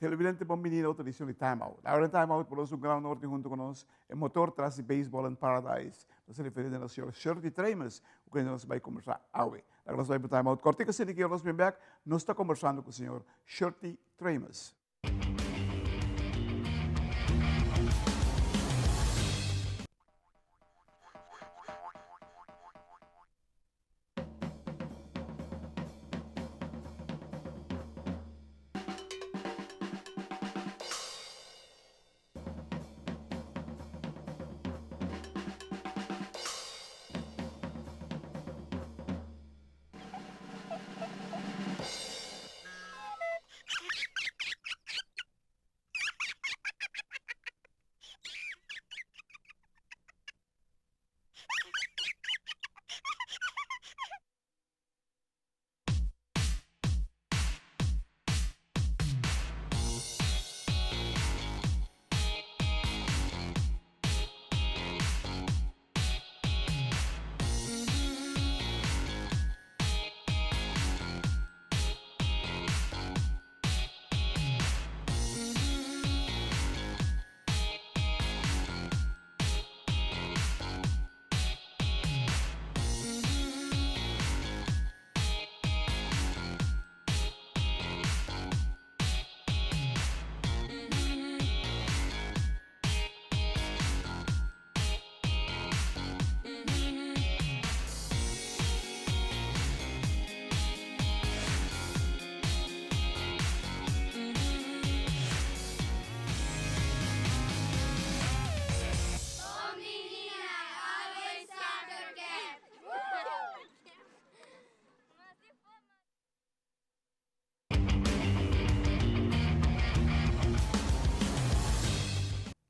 Televidente bon bini na otro edicion di Time Out. Ahora Time Out por nos un gran honor di hunto con nos e motor tras di Baseball in Paradise. Nos ta referi na señor Shirley Tremes, cu kende nos bay conversa awe. Laga nos bay pa Time Out. Cortico asina ki ora nos bin bek, nos ta conversando cu señor Shirley Tremes.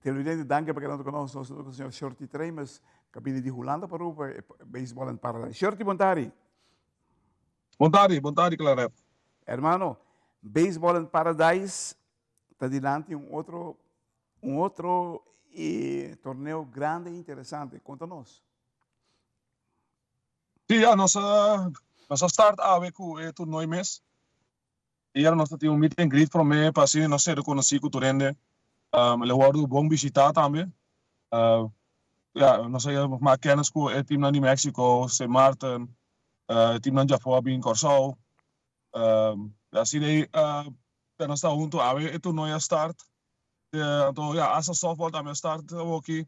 Televidente, danki pa keda ku nos. Nos ta ku señor Shorty Tremes, ku a bini di Hulanda pa Aruba, e beisbòl en Paradise. Shorty, bon tardi. Bon tardi, bon tardi Claret. Hermano, Baseball in Paradise ta dilanti un otro un otro eh, torneo grande e interesante. Konta nos. Sí, ya, nos a, nos a start awe ku e toernooi mes. Ayera nos ta tin un meet and greet promé pa asina nos ser konosí ku tur hende. El a wòrdu bon bishitá tambe. Ya, nos a mak kennis ku e teamnan di Mexico, Sint Maarten, e teamnan djafó a bin Kòrsou. Asina ei nos ta huntu awe e toernooi a start. Anto ya, hasta softball tambe a start awoki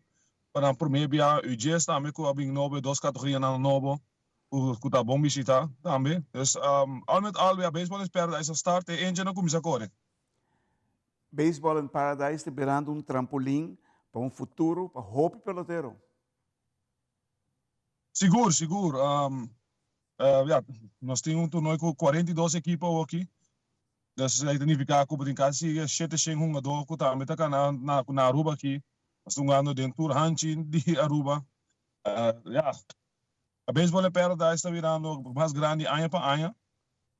pa nan promé bia. UGS tambe ku a bin nobo, e dos kategorianan nobo. Ku ta bon bishita tambe. Dus al met al ya Baseball in Paradise a start e engine a kuminsá kore. Baseball in Paradise ta birando un trampolin pa un futuro pa hopi pelotero. Sigur, sigur. Ya, nos tin un torneo ku 42 ekipo awoki. Dus esei ta nifiká ku bo tin kasi 700 hungadó ku tambe ta kana na Aruba aki. Nos ta hungando den tur hanchi di Aruba. Ya, A Baseball in Paradise ta birando mas grandi aña pa aña.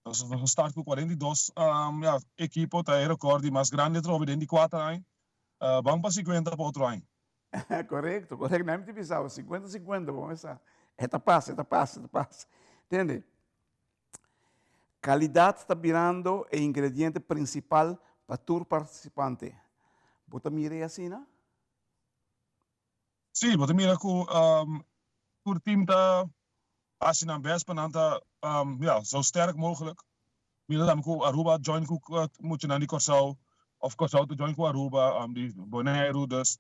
Nos a start ku 42 ya, ekipo, ta e rekòrt di mas grandi atrobe den di kuater aña. Ban pa 50 pa otro aña. Korekto, korekto. Nan mi ta bisa bo, 50 50, bo mester sa. E ta pasa, e ta pasa, e ta pasa. Tende? Kalidat ta birando e ingrediente prinsipal pa tur partisipante. Bo ta mira e asina? Sí, bo ta mira ku tur team ta hasi nan best pa nan ta ya zo sterk mogelijk. Mira tambe ku Aruba a join ku muchanan di Kòrsou òf Kòrsou ta join ku Aruba di Boneiru. Dus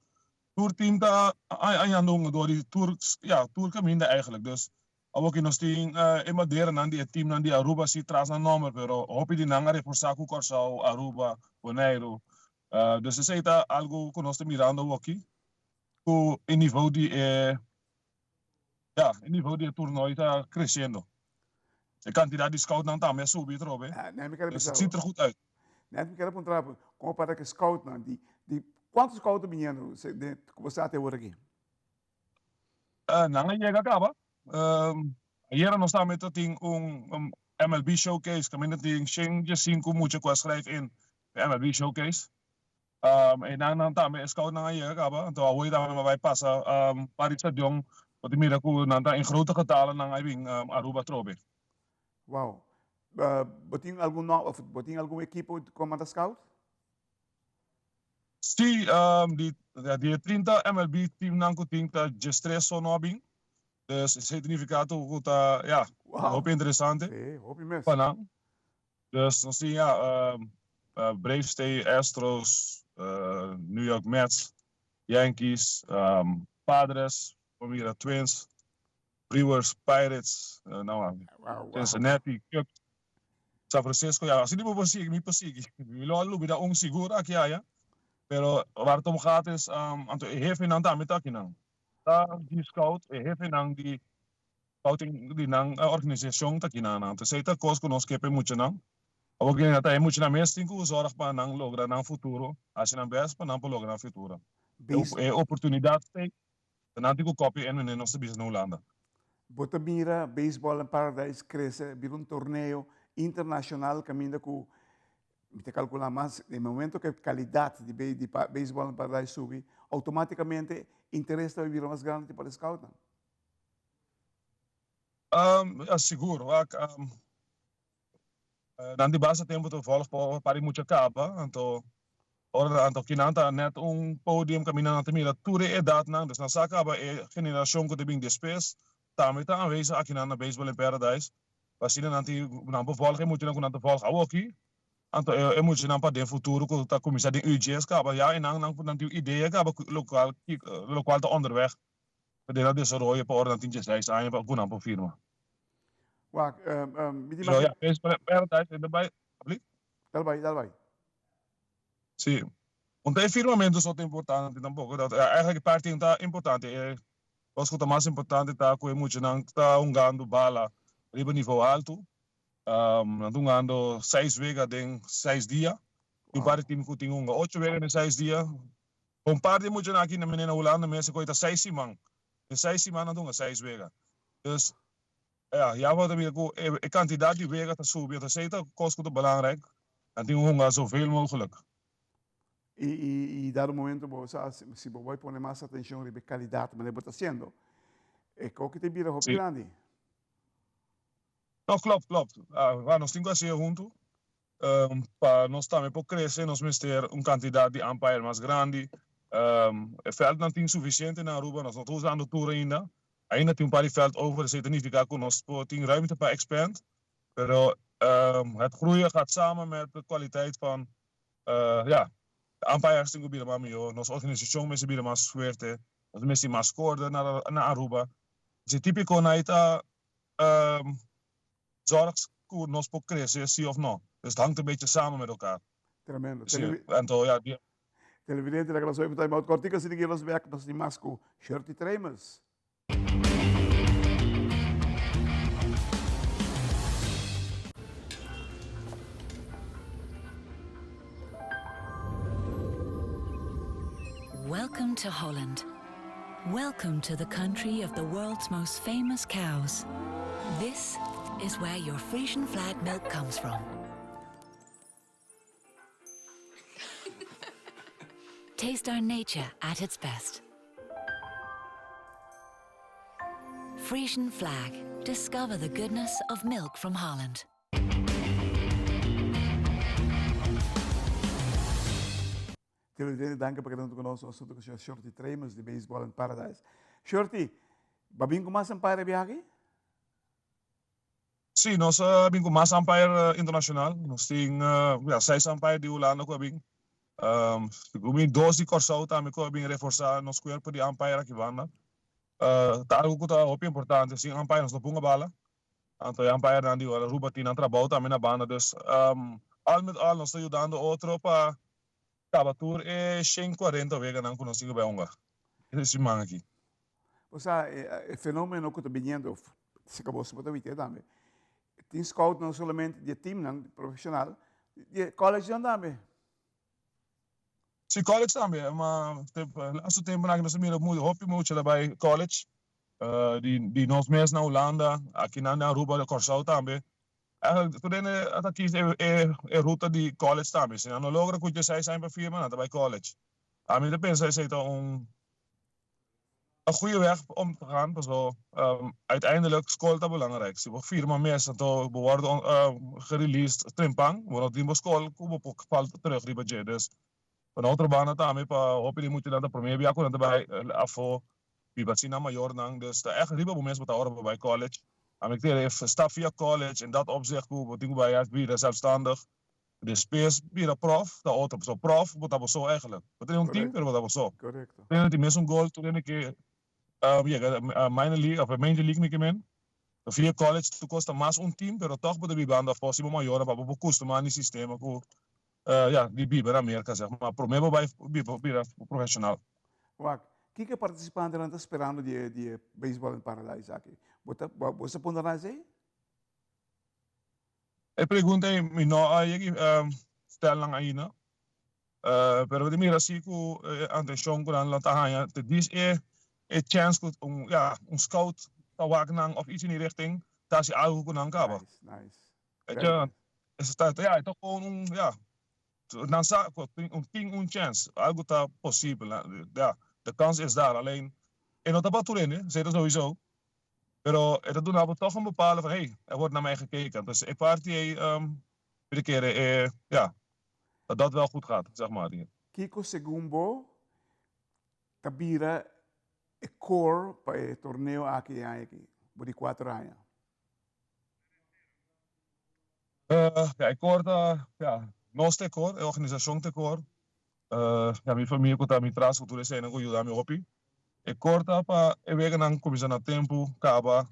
tur team ta hañando hungador di tur ya tur kaminda eigenlijk. Dus awoki nos tin e maderanan di e teamnan di Aruba si tras nan nòmber pero hopi di nan a reforsá ku Kòrsou, Aruba, Boneiru. Dus esei ta algu ku nos ta mirando awoki. Ku e nivel di e ya e nivel di e toernooi ta creciendo. E cantidad di scoutnan tambe a subi atrobe. Ah, net mi kere Dus bisa het ziet er goed uit. Net mi kere puntra bo, como para ke scoutnan di di cuanto scout ta biniendo se de ku bo sa te ora aki? Nan a yega caba. Ayera nos tambe ta tin un MLB showcase caminda tin 105 mucha cu a schrijf in pa MLB showcase. E nan nan tambe e scoutnan a yega caba, anto awoy tambe mi a bay pasa pa di stadion pa ta mira cu nan ta en grote getalen nan a bin Aruba atrobe. Wow. Bo tin algun no of bo tin algun ekipo cu a manda scout? Sí, di di e 30 MLB teamnan ku tin ta 13 so no a bin. Dus esei ta nifiká tur ku ta, ya, hopi interesante Sí, hopi mes. pa nan. Dus nos tin ya Braves t'ei, Astros, New York Mets, Yankees, Padres, por mira Twins, Brewers, Pirates, no, Cincinnati, Cubs, San Francisco, ya asina mi por sigui, mi por sigui. Mi lo a lubida un sigur aki aya, pero waar het om gaat is, anto e hefenan tambe ta akinan. Ta di scout, e hefenan di scouting di nan organisacion ta akinan. Anto esei ta cos cu nos ke pa e muchanan. Awor ke ta e muchanan mes tin cu zorg pa nan logra nan futuro, haci nan best pa nan por logra nan futuro. E oportunidad t'ei. Ta nan tin ku kopia e manera nos ta bisa na Hulanda. Bo ta mira Baseball in Paradise krese bira un torneo internashonal kaminda ku mi ta kalkulá mas den momento ku e kalidat di di Baseball in Paradise subi outomátikamente interes ta bira mas grandi pa e scoutnan. Ya sigur wak nan di basta tempu ta volg pa pa di mucha kaba anto ora anto kinan ta net un podium kaminda nan ta mira tur e edatnan dus nan sa kaba e generashon ku ta bin despues tambe ta aanwezig akinan na Baseball in Paradise pa asina nan tin nan por volg e muchanan ku nan ta volg awoki anto e muchanan pa den futuro ku ta kuminsá den UGS kaba ya e nan nan tin un idea kaba lokual lokual ta onderweg pa den nan desaroyo pa ora nan tin dieseis aña pa ku nan por firma. Wak, mi di Pero ya, Baseball in Paradise e ta bai, abli? Dal bai, dal bai. Sí. Un ta e firmamento so ta importante tampoco. Dat, eigenlijk e parti no ta importante. E kos ku ta mas importante ta ku e muchanan ta hungando bala riba nivel altu. Nan ta hungando seis wega den seis dia. Tin un par di team ku tin hunga ocho wega den seis dia. Un par di muchanan aki na mene na Hulanda mes a koe ta seis siman. Den seis siman nan ta hunga seis wega. Dus Ja, ya bo ta mira ku e kantidat di wega ta subi, entonces esei ta kos ku ta belangrijk. Nan tin ku hunga zoveel mogelijk. I i i dado momento bo sa si bo bai pone mas atencion riba e kalidat manera bo ta hasiendo, e koki ta bira hopi grandi. No, klopt, klopt. Nos tin ku hasié huntu. Pa nos tambe por crece nos mester un cantidad di umpire mas grandi. E veldnan tin suficiente na Aruba, nos no ta usando tur ainda. Ainda tin un par di veld over, esey ta nifica cu nos por tin ruimte pa expand. Pero het groeien gaat samen met de kwaliteit van, ja, de umpires tin cu bira mas miho, nos organisacion mester bira mas fuerte, nos mester mas scoorder na Aruba. Esey tipico na ta Zorg ku nos por krese si of no. Dus het hangt een beetje samen met elkaar. Tremendo. Sí, anto ja, die. Televidente, laga nos oiba time out kortico asina ki nos bek nos tin mas ku Shirty Tremes. Welcome to Holland. Welcome to the country of the world's most famous cows. This is where your Frisian flag milk comes from. Taste our nature at its best. Frisian flag. Discover the goodness of milk from Holland. Televidente danki pa keda huntu ku nos. Nos huntu ku señor Shorty Tremus di Baseball in Paradise. Shorty, ba bin ku mas umpire e biaha aki? Sí, nos a bin ku mas umpire internashonal. Nos tin ya seis umpire di Hulanda ku a bin. Sigur bin dos di Kòrsou tambe ku a bin reforsá nos kuerpo di umpire aki banda. Ta algu ku ta hopi importante. Sin umpire nos no punga bala. Anto e umpirenan di Aruba tin nan trabou tambe na banda. Dus al met al nos ta yudando otro pa Caba tur e 140 weganan cu nos tin cu bay hunga e siman aki. Bo sa e fenomeno cu ta biniendo, si ca boso bo ta wite tambe, tin scout no solamente di e teamnan profesional, di e collegenan tambe. Si, college tambe, ma laatste temponan aki nos ta mira hopi mucha ta bay college, di nos mes na Hulanda, akinan na Aruba, Corsou tambe. Eigenlijk tur hende a ta kies e ruta di college tambe. Si nan no logra cu dieseis aña pa firma, nan ta bay college. Ami ta pensa esey ta un goede weg om te gaan, paso uiteindelijk school ta belangrijk. Si bo firma mes anto bo wordo gereleased trempan, bo no tin bo school cu bo por val terug riba dje. Dus. Pa na otro banda tambe pa hopi di muchanan ta prome bia ku nan ta bai afo biba sin nan mayornan. Dus ta ègt riba bo mes bo ta ora bo bai college. Ami kere e stap via college in dat opzicht ku bo tin ku bai ègt bira zelfstandig. Despues bira prof ta otro. Pasobra prof bo ta bo so eigenlijk. Bo ta den un team pero bo ta bo so. Tur hende tin mesun goal, tur hende ke yega minor league of major league mi ke men. Via college tur kos ta mas un team pero tog bo ta bibando afo si bo mayornan pa bo por kustuma ni sistema ku ya di biba na Merka zeg maar. Prome bo bai biba bira profesional. Wak, kiko e partisipantenan ta sperando di e di e Baseball in Paradise aki? Bo ta bo sa puntra nan esei? E pregunta ei mi no a yega stel nan ainda. Pero bo ta mira si ku e atenshon ku nan lo ta haña te dis e e chèns ku un ya un scout ta wak nan òf its in die richting ta hasi algu ku nan kaba. Nice, nice. Weet je, es ta ya e ta gewoon un ya nan sa ku tin un tin un chèns algu ta posibel ya de kans is daar alleen e no ta pa tur hende esei ta souiso pero e ta duna bo tòg un bepaalde van hey er wordt naar mij gekeken dus e parti ei mi ta kere e ya dat dat wel goed gaat, zeg maar. Kiko segun bo ta bira e core pa e torneo aki e aña aki, bo di cuater aña? Ja, e core ta, ja, nos ta e core, e organisacion ta e core. Ja, mi famia cu ta mi tras cu tur eseinan cu yuda mi hopi. E core ta pa e weganan cuminsa na tempo, caba,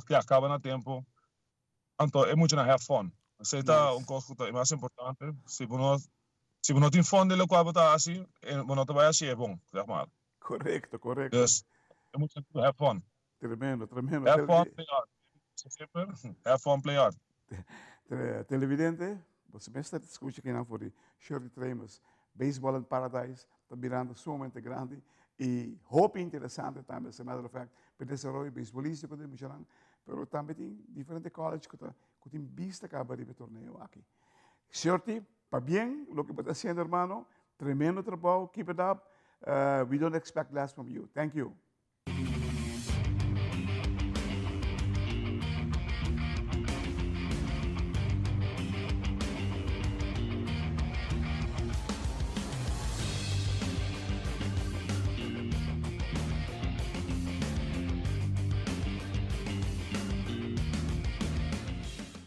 ja, caba na tempo. Anto e muchanan have fun. Esei ta un kos ku ta e mas importante. Si bo no si bo no tin fun den lokual bo ta hasi, bo no ta bai hasi e bon, zeg maar. Korekto, korekto. Dus e muchanan tin ku have fun. Tremendo, tremendo. Have fun, play hard. Semper, have fun, play hard. Televidente, bo mester ta skucha kinan for di Shirley Tremus. Baseball in Paradise ta birando sumamente grandi y hopi interesante tambe, as a matter of fact, pa e desaroyo beisbolístiko di muchanan, pero tambe tin diferente college ku ta ku tin bista kaba riba e torneo aki. Shirley, pabien loke bo ta hasiendo hermano, tremendo trabou, keep it up, we don't expect less from you. Thank you.